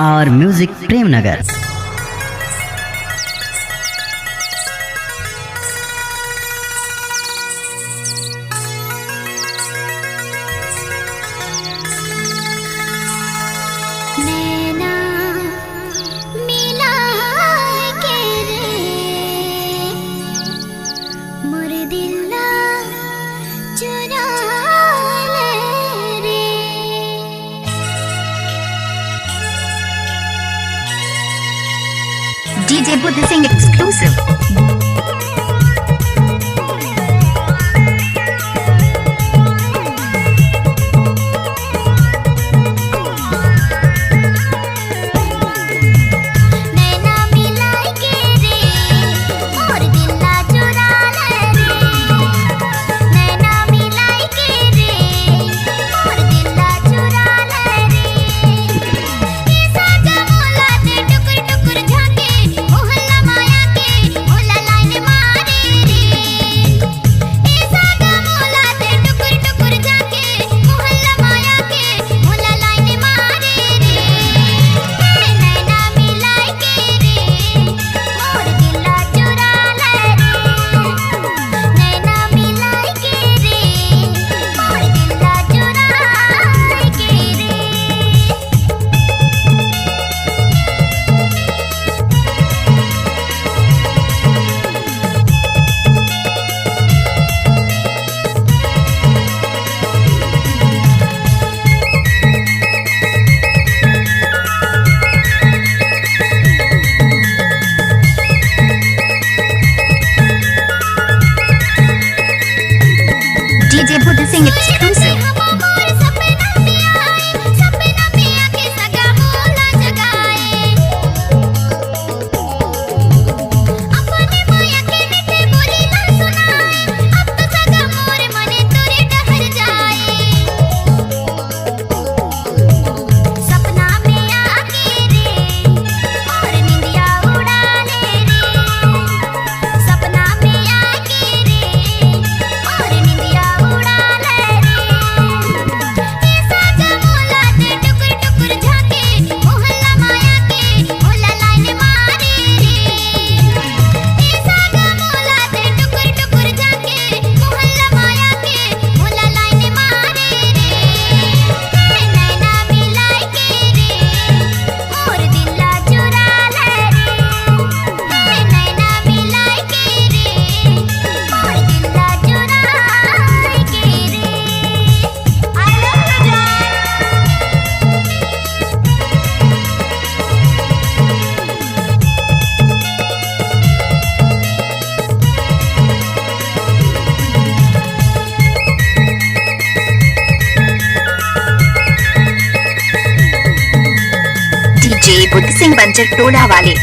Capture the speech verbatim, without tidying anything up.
और म्यूजिक प्रेमनगर। नैना मिला के रे, मोर दिल ला चुरा ले रे। D J Buddha Singh exclusive. नैना मिलाई के रे, मोर दिल ला चुरा ले रे। नैना मिलाई के रे, मोर दिल ला चुरा ले रे। ए साजा मोला ते टुकुर टुकुर झांके, मोहल्ला माया के मोला लाइन मारे रे। ए साजा मोला ते टुकुर टुकुर झांके, मोहल्ला माया के मोला लाइन मारे रे। ए नैना मिलाई के रे, मोर दिल ला चुरा ले रे। नैना मिलाई के रे, मोर दिल ला चुरा के रे। D J Buddha Singh exclusive. सपना में आके रे, मोर निंदिया उड़ा ले रे। सपना में आके रे, मोर निंदिया उड़ा ले रे। ए साजा मोला ते टुकुर टुकुर झांके, मोहल्ला माया के मोला लाइन मारे रे। ए साजा मोला ते टुकुर टुकुर झांके, मोहल्ला माया के मोला लाइन मारे रे। ए नैना मिलाई के रे, मोर दिल ला चुरा ले रे। ए नैना मिलाई के रे, मोर दिल ला चुरा के रे। I love you, जान। D J बुद्ध सिंह बंजर टोला वाले।